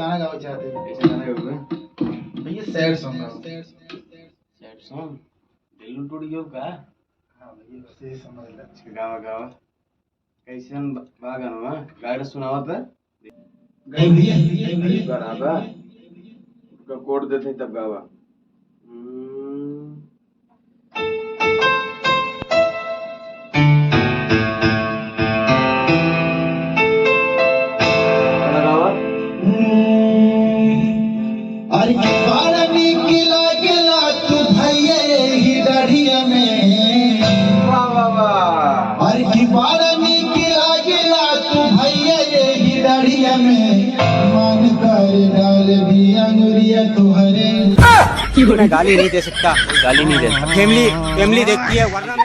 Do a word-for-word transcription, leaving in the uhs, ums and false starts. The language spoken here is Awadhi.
गाना गावे चाहते हैं। कैसे गाना गावे? भैया, sad song गाओ। Sad song? दिल टूट गयो का? हाँ भैया, बस यही समझ लो। अच्छा, गावा, गावा। कैसन बा गानवा? गा के सुनावा त। गई भैया, गई भैया। गाना बा। उनका chord देते तब गावा। हम्म। गाना गावा। अरे कि बड़ा नीक लागेला तू भैया एही डढ़िया में। वाह, वाह, वाह। अरे कि बड़ा नीक लागेला तू भैया एही डढ़िया में। मन कर डाल दी अंगुरिया तुहरे। मैं गाली नहीं दे सकता, गाली नहीं दे सकता। Family, family देखती है, वरना